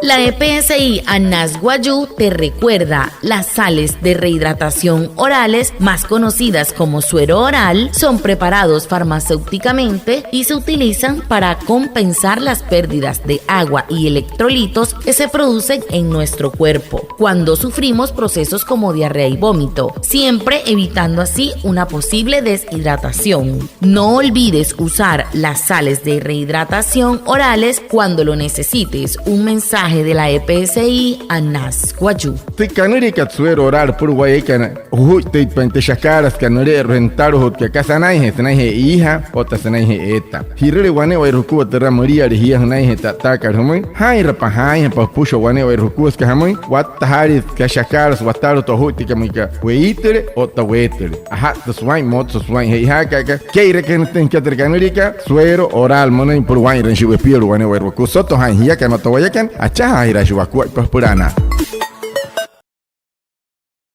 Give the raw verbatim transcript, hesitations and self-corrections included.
La E P S I Anas Wayuu te recuerda, las sales de rehidratación orales, más conocidas como suero oral, son preparados farmacéuticamente y se utilizan para compensar las pérdidas de agua y electrolitos que se producen en nuestro cuerpo cuando sufrimos procesos como diarrea y vómito, siempre evitando así una posible deshidratación. No olvides usar las sales de rehidratación orales cuando lo necesites. Un mensaje de la E P S I Anas Wayuu. Tü kanüliakat suero oral süpüla wayakana, jujuittüitpain tü shakaalasükat nüle'eru'ujee nütalu'ujutkat kasa sünainjee, sünainjee iijaa otta sünainjee eetaa. Ji'rüle wane'ewai jukua türa müliale jia jünainjee tü a'ttaakat jümüin, jaa'inrapa jaainjapa jüpüshua wane'ewai jukua süka jamüin, watta jaale tü shakaalasü watalu'ujut ojuittikamüin aka we'itüle otta weetüle. Aja'ttüsü waa'in, motsüsü waa'in, che'ojaaka aka kee'irekenütüin jüka türa kanüliakat suero oral münüin, süpüla waa'inrüin shia wepialu'u wane'ewai wekuu. Soto jaa'in jiakana otta wayakana, achajaajiraashii wakuaippa jüpüla anaa.